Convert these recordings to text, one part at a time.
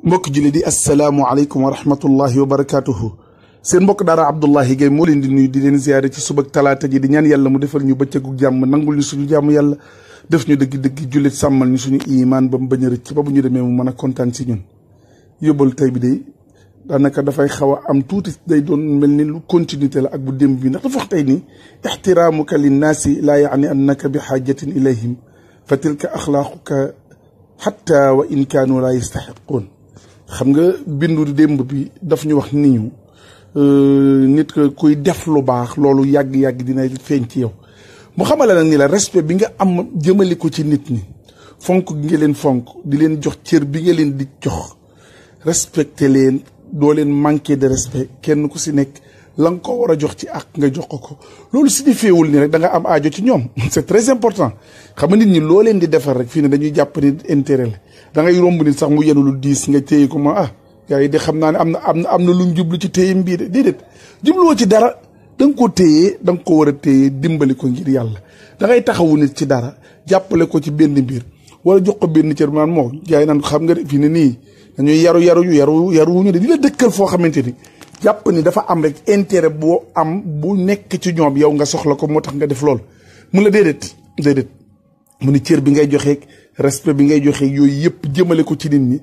mbokk julli di assalaamu aleykum wa rahmatullahi wa barakaatuhu. seen mbokk daara Abdoulaye Gaye moo leen di nuyu di leen ziyaare ci subak talaata ji di ñaan yàlla mu defal ñu bëccëgu jàmm nangul ñu suñu jàmm yàlla def ñu dëgg-dëgg jullit sàmmal ñu suñu imaan ba mu bañ a rëcc ba bu ñu demee mu mën a kontaan si ñun. yóbbal tey bi day daanaka dafay xaw a am tuuti day doon mel ni lu continuité la ak bu démb bi ndax dafa wax tey ni ixtiraamuka linnaasi laa yaani annaka bi xaajatin ilayhim fa tilka axlaaquka xatta wa in kaanu laa yastaxiquun. xam nga bindu démb bi daf ñu wax ni ñu nit ko kuy def lu baax loolu yàgg-yàgg dina feeñ ci yow mu xamale nag ni la respect bi nga am jëmale ko ci nit ñi fonk gi nga leen fonk di leen jox cër bi nga leen di jox respecté leen doo leen manqué de respect kenn ku si nekk la nga ko war a jox ci ak nga jox ko loolu signifiewul ni rek da nga am aajo ci ñoom c'est très important. xam nga nit ñi loo leen di defar rek fii ne dañuy jàpp ni intérêt la da ngay romb nit sax mu yenu lu diis nga téye ko ma gars yi de xam naa ne am na luñ jublu ci téye mbii de déedéet jubluwoo ci dara da nga ko téye da nga ko war a téye dimbali ko ngir yàlla da ngay taxawu nit ci dara jàppale ko ci benn mbir wala jox ko benn cër maan moo jaay naan xam nga fii ne nii dañuy yaruwuñu de di la dëkkal foo xamante ni jàpp ni dafa am rek intérêt boo am bu nekk ci ñoom yow nga soxla ko moo tax nga def lool mun la déedéet mu ni cër bi ngay joxeeg respect bi ngay joxeeg yooyu yëpp jëmale ko ci nit ñi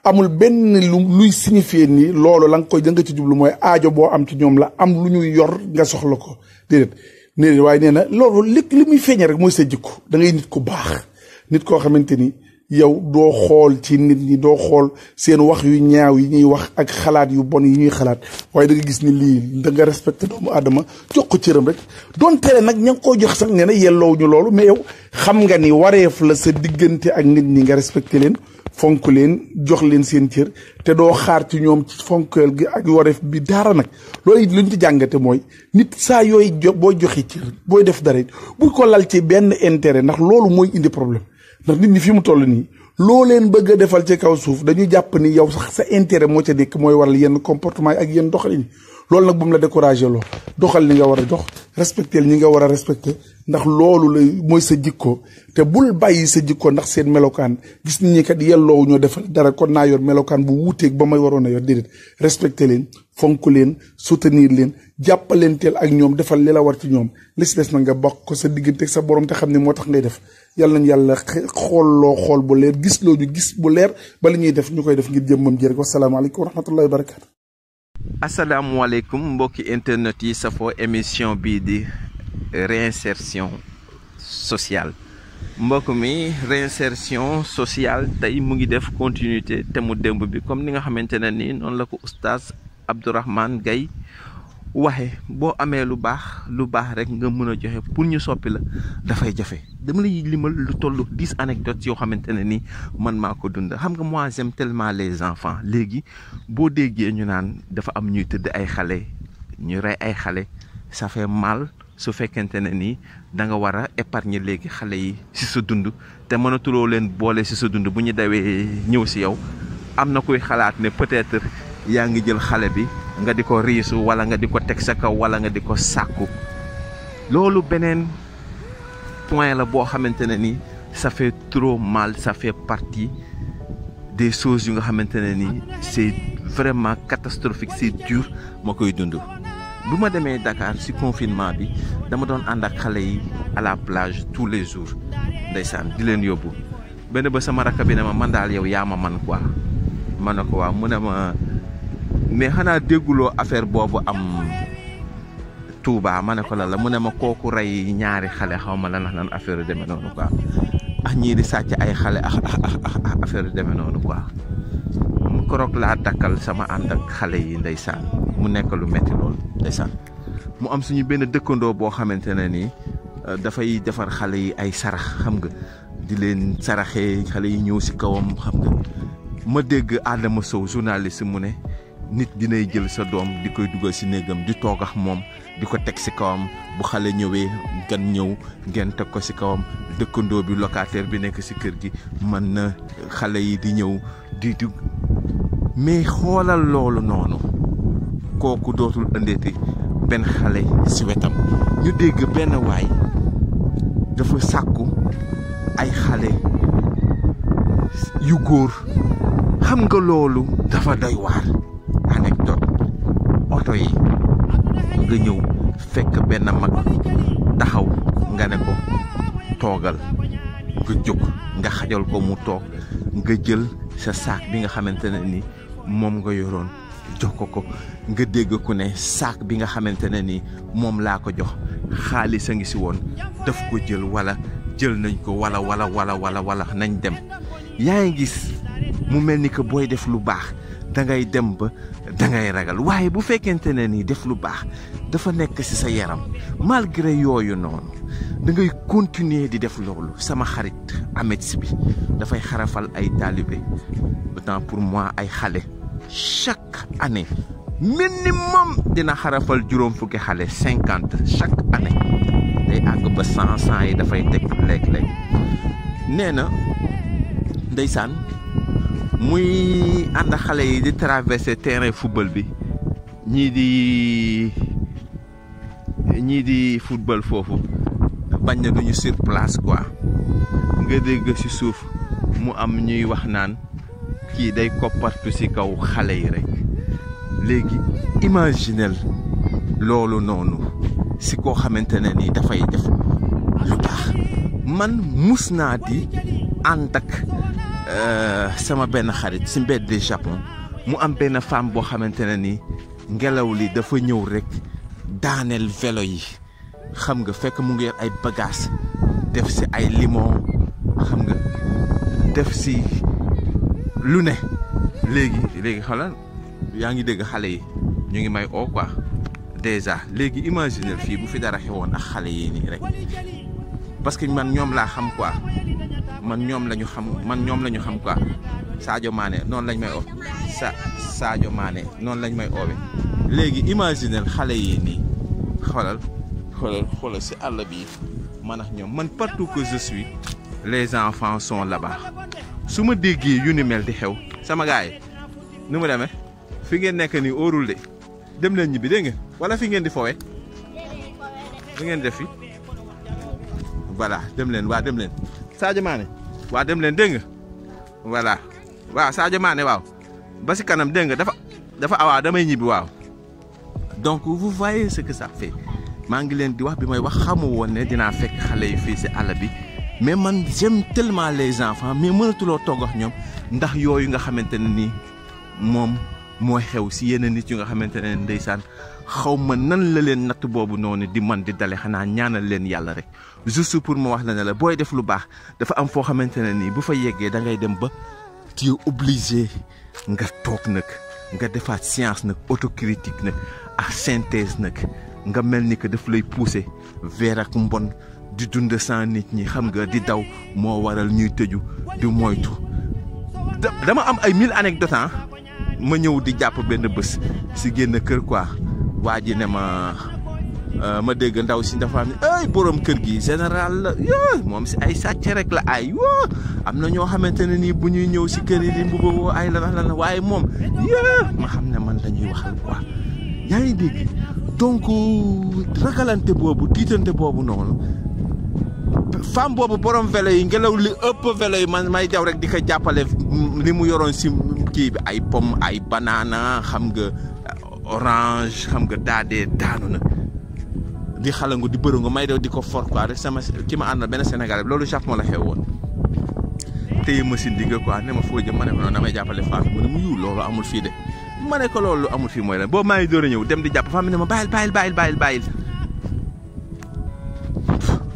amul benn luy signifier ni loolu la nga koy da nga ci jublu mooy aajo boo am ci ñoom la am lu ñuy yor nga soxla ko déedéet waaye nee na loolu li muy feeñe rek mooy sa jikko da ngay nit ku baax nit koo xamante ni yow doo xool ci nit ñi doo xool seen wax yu ñaaw yi ñuy wax ak xalaat yu bon yi ñuy xalaat waaye da nga gis ni lii da nga respecté doomu aadama jox ko cëram rek doon tere nag ña ngi koy jox sax nee na yelloo ñu loolu mais yow xam nga ni wareef la sa diggante ak nit ñi nga respecté leen fonk leen jox leen seen cër te doo xaar ci ñoom ci fonkeel gi ak wareef bi dara nag loolu it luñ ci jàngate mooy nit saa yooyu boo joxe cër booy def dara it bu ko lal ci benn intérêt ndax loolu mooy indi problème. ndax nit ñi fi mu toll nii loo leen bëgg a defal ci kaw suuf dañuy jàpp ni yow sax sa intérêt moo ca nekk mooy waral yenn comportement yi ak yenn doxalin loolu nag bu mu la découragé loo doxal li nga war a dox respecté ñi nga war a respecté ndax loolu la mooy sa jikko te bul bàyyi sa jikko ndax seen melokaan gis nit ñi kat yelloowu ñoo defal dara kon naa yor melokaan bu wuuteeg ba may waroon a yor déedéet respecté leen fonk leen soutenir leen jàppalenteel ak ñoom defal li la war ci ñoom li si des na nga bokk ko sa digganteeg sa borom te xam ne moo tax ngay def yàlla nañ yàlla xool bu leer gis loo ñu gis bu leer ba li ñuy def ñu koy def ngir jëmmam jërëjëf wasalaamaaleykum wa rahmatullahi wa barakaatu. asalaamaaleykum mbokki internet yi safoo émission bii di réinsertion sociale mbokk mi réinsertion sociale tey mu ngi def continuité te mu démb bi comme ni nga xamante ne nii noonu la ko oustaz Abdourahmane Gaye waxe boo amee lu baax rek nga mën a joxe pour ñu soppi la dafay jafe dama lay limal lu toll 10 anecdotes yoo xamante ne ni man maa ko dund xam nga moi j'aime tellement les enfants léegi boo déggee ñu naan dafa am ñuy tëdd ay xale ñu rey ay xale ça fait mal su fekkente ne nii da nga war a épargner léegi xale yi ci sa dund te mënatuloo leen boole ci sa dund bu ñu dawee ñëw ci yow am na kuy xalaat ne peut-être yaa ngi jël xale bi nga di ko riisu wala nga di ko teg sa kaw wala nga di ko sàkku loolu beneen point la boo xamante ne ni ça fait trop mal ça fait partie des choses yu nga xamante ne ni c'est vraiment catastrophique c'est dur ma koy dund. bu ma demee Dakar ci confinement bi dama doon ànd ak xale yi à la plage tous les jours ndeysaan di leen yóbbu benn ba sama rakk bi ne ma man daal yow yaa ma man quoi ma ne ko waaw mu ne ma mais xanaa dégguloo affaire boobu am Touba ma ne ko la mu ne ma kooku rey ñaari xale xaw ma lan affaire yu demee noonu quoi ñii di sàcc ay xale affaire yu demee noonu quoi mu koroog laa dakkal sama ànd ak xale yi ndeysaan mu nekk lu metti lool ndeysaan mu am suñu benn dëkkandoo boo xamante ne nii dafay defar xale yi ay sarax xam nga di leen saraxee xale yi ñëw ci kawam xam nga ma dégg Adama Sow journaliste mu ne nit dinay jël sa doom di koy dugal ci néegam di toog ak moom di ko teg ci kawam bu xale ñëwee gan ñëw ngeen teg ko ci kawam dëkkandoo bi locataire bi nekk ci kër gi mën na xale yi di ñëw di dugg mais xoolal loolu noonu kooku dootul ëndeeti benn xale ci wetam ñu dégg benn waay dafa sàkku ay xale yu góor xam nga loolu dafa doy waar. Anecdote oto yi nga ñëw fekk benn mag taxaw nga ne ko toogal nga jóg nga xajal ko mu toog nga jël sa saak bi nga xamante ne ni moom nga yoroon jox ko nga dégg ku ne saak bi nga xamante ne ni moom laa ko jox xaalis a ngi si woon daf ko jël wala jël nañ ko wala nañ dem. yaa ngi gis mu mel ni que booy def lu baax da ngay dem ba da ngay ragal waaye bu fekkente ne ni def lu baax dafa nekk ci sa yaram malgré yooyu noonu da ngay continuer di def loolu. sama xarit Ahmed Si bi dafay xarafal ay taalibe autant pour moi ay xale chaque année minimum dina xarafal juróom fukki xale 50 chaque année day àgg ba 100 yi dafay teg léeg-léeg. nee na ndeysaan muy ànd xale yi di traverser terrain football bi ñii di football foofu bañ na duñu sur place quoi nga dégg ci suuf mu am ñuy wax naan kii day koppartu ci kaw xale yi rek. léegi imaginel loolu noonu ci koo xamante ne ni dafay def lu baax. man mus naa di ànd ak sama benn xarit ci mbedd Japon mu am benn femme boo xamante ne ni ngelaw li dafa ñëw rek daaneel vélo yi xam nga fekk mu ngi yor ay bagages def ci ay limon xam nga def ci lu ne. léegi xoolal yaa ngi dégg xale yi ñu ngi may oo quoi déjà léegi imaginer fii bu fi dara xewoon ak xale yi nii rek parce que man ñoom laa xam quoi man ñoom la ñu xam quoi Sadio Mané noonu lañ may oo Sadio Mané noonu lañ may oowe. léegi imaginer xale yi nii xoolal ci àll bi man ak ñoom man partout que je suis les enfants sont là-bas. su ma déggee yu ni mel di xew sama gars yi nu mu demee fi ngeen nekk nii óorul de dem leen ñibbi dégg ngeen wala fi ngeen di fowe fi ngeen def fi voilà dem leen Sadio Mané waa dem leen dégg nga voilà waaw Sadio Mané waaw ba si kanam dégg nga dafa awaa damay ñibbi waaw. donc vous voyez ce que ça fait maa ngi leen di wax bi may wax xamu woon ne dinaa fekk xale yi fii si àll bi mais man j'aime tellement les enfants mais mënatuloo togg ak ñoom ndax yooyu nga xamante ne nii moom mooy xew si yenn nit yu nga xamante ne ndeysaan xaw ma nan la leen natt boobu noonu di man di dale xanaa ñaanal leen yàlla rek juste pour ma wax la ne la booy def lu baax dafa am foo xamante ne nii bu fa yeggee da ngay dem ba tu es obligé nga toog nag nga defaat science nag autocritique nag ak synthèse nag nga mel ni que daf lay pousser vers ak mbon di dund sans nit ñi xam nga di daw moo waral ñuy tëju di moytu. dama am ay 1000 anecdotes ma ñëw di jàpp benn bés si génn kër quoi waa ji ne ma dégg ndaw si dafa am ay borom kër gi général la yoo moom si ay sàcc rek la ay yoo am na ñoo xamante ne nii bu ñuy ñëw si kër yi di mbubboo ay lan waaye moom yoo ma xam ne man dañuy waxal quoi yaa ngi dégg donc ragalante boobu tiitante boobu noonu femme boobu borom vélo yi ngelaw li ëpp vélo yi man may daw rek di ko jàppale li mu yoroon si kii bi ay pomme ay banana xam nga orange xam nga daanu na di xalangu di bërëngu may daw di ko for quoi rek sama ki ma àndal benn Sénégalais loolu Japon la xew woon téye machine digga quoi ne ma foo jëm ma ne ko noonu damay jàppale femme mu ne mu yiw loolu amul fii de ma ne ko loolu amul fii mooy lan boobu maa ngi door a ñëw dem di jàpp femme ne ma bàyyil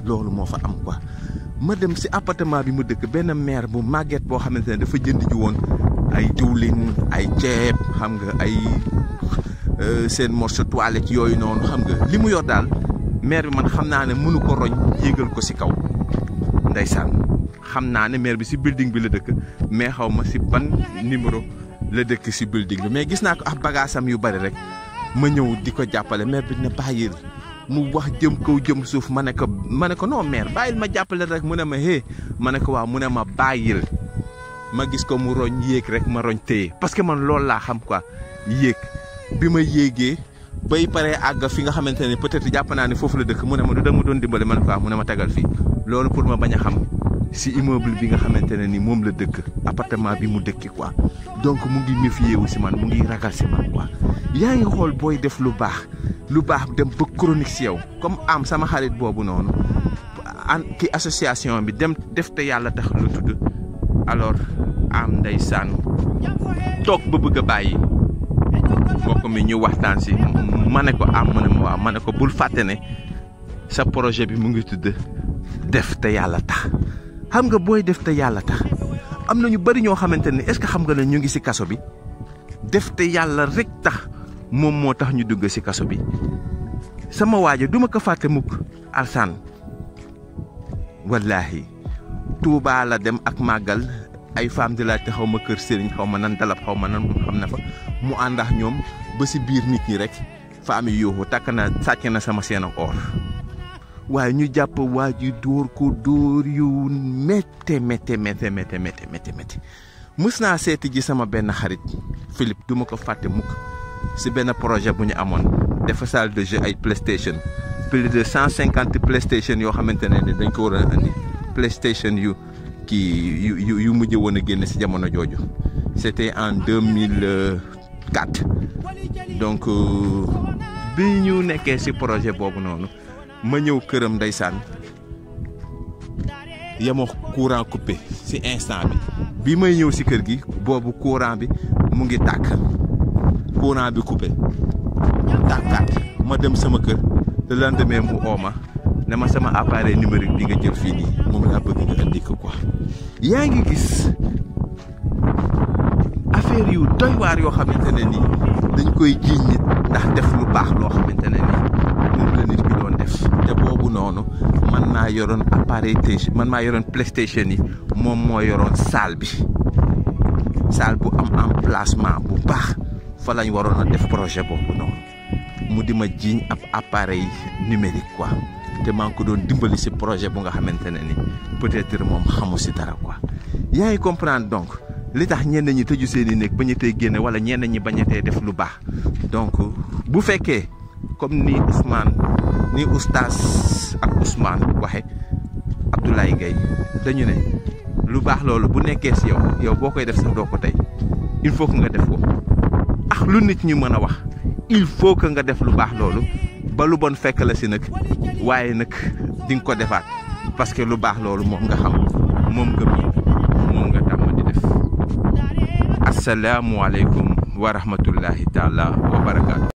loolu moo fa am quoi ma dem si appartement bi mu dëkk benn mère bu màgget boo xamante ne dafa jënd ji woon ay diwlin ay ceeb xam nga ay seen morceau toilette yooyu noonu xam nga li mu yor daal mère bi man xam naa ne mënu ko roñ yéegal ko si kaw ndeysaan xam naa ne mère bi si building bi la dëkk mais xaw ma si ban numéro la dëkk si building bi mais gis naa ko ak bagaasam yu bari rek ma ñëw di ko jàppale mère bi ne bàyyil mu wax jëm kaw jëm suuf ma ne ko non mère bàyyil ma jàppale rek mu ne ma ma ne ko waaw mu ne ma bàyyil ma gis ko mu roñ yéeg rek ma roñ téye parce que man loolu laa xam quoi yéeg bi ma yéegee bay pare àgg fi nga xamante ne peut-être jàpp naa ne foofu la dëkk mu ne ma du dama doon dimbale ma ne ko waaw mu ne ma tegal fii loolu pour ma bañ a xam si immeuble bi nga xamante ne ni moom la dëkk appartement bi mu dëkki quoi donc mu ngi méfier wu si man mu ngi ragal si man quoi. yaa ngi xool booy def lu baax dem ba chronique si yow comme am sama xarit boobu noonu ki association bi dem def te yàlla tax lu tudd alors am ndeysaan toog ba bëgg a bàyyi mbokk mi ñu waxtaan si ma ne ko am mu ne ma waaw ma ne ko bul fàtte ne sa projet bi mu ngi tudd def te yàlla tax. xam nga booy def te yàlla tax am na ñu bari ñoo xamante ne est-ce que xam nga ne ñu ngi ci kaso bi def te yàlla rek tax moom moo tax ñu dugg ci kaso bi. sama waaja duma ko fàtte mukk Alsaan wallaahi Tuubaa la dem ak màggal ay femme de la te xaw ma kër sëriñ xaw ma nan dalab xaw ma nan xam na fa mu ànd ak ñoom ba ci biir nit ñi rek femme yi yuuxu takk na sàcc na sama seen or. waaye ñu jàpp waa ji dóor ko dóor yu métte mës naa seeti ji sama benn xarit Philippe du ma ko fàtte mukk si benn projet bu ñu amoon dafa salle de jeu ay PlayStation plus de 150 PlayStation yoo xamante ne dañ ko war a andi PlayStation yu mujj woon a génn si jamono jooju c'était en 2004 donc bi ñu nekkee si projet boobu noonu. ma ñëw këram ndeysaan yama courant coupé ci instant bi may ñëw ci kër gi boobu courant bi mu ngi tàkk courant bi coupé tàkkaat ma dem sama kër le lendemain mu ooma ne ma sama appareil numérique bi nga jël fii nii moom laa bëgg nga indi ko quoi. yaa ngi gis affaire yu doy waar yoo xamante ne nii dañ koy jiiñ nit ndax def lu baax loo xamante ne nii moom la nit ki doon def te boobu noonu man maa yoroon appareil man maa yoroon PlayStation yi moom moo yoroon salle bu am emplacement bu baax fa lañ waroon a def projet boobu noonu mu di ma jiiñ ab appareil numérique quoi te maa ngi ko doon dimbali si projet bu nga xamante ne ni peut-être moom xamu si dara quoi. yaa ngi comprendre donc li tax ñenn ñi tëju seen i néeg bañ a tey génne wala ñenn ñi bañ a tey def lu baax donc bu fekkee comme ni oustaz ak Ousmane waxe Abdoulaye Gaye dañu ne lu baax loolu bu nekkee si yow boo koy def sax doo ko tey il faut que nga def ko ak lu nit ñi mën a wax il faut que nga def lu baax loolu ba lu bon fekk la si nag waaye nag di nga ko defaat parce que lu baax loolu moom nga xam moom nga tàmm di def. asalaamualeykum wa rahmatullahi taala wa barakaatu.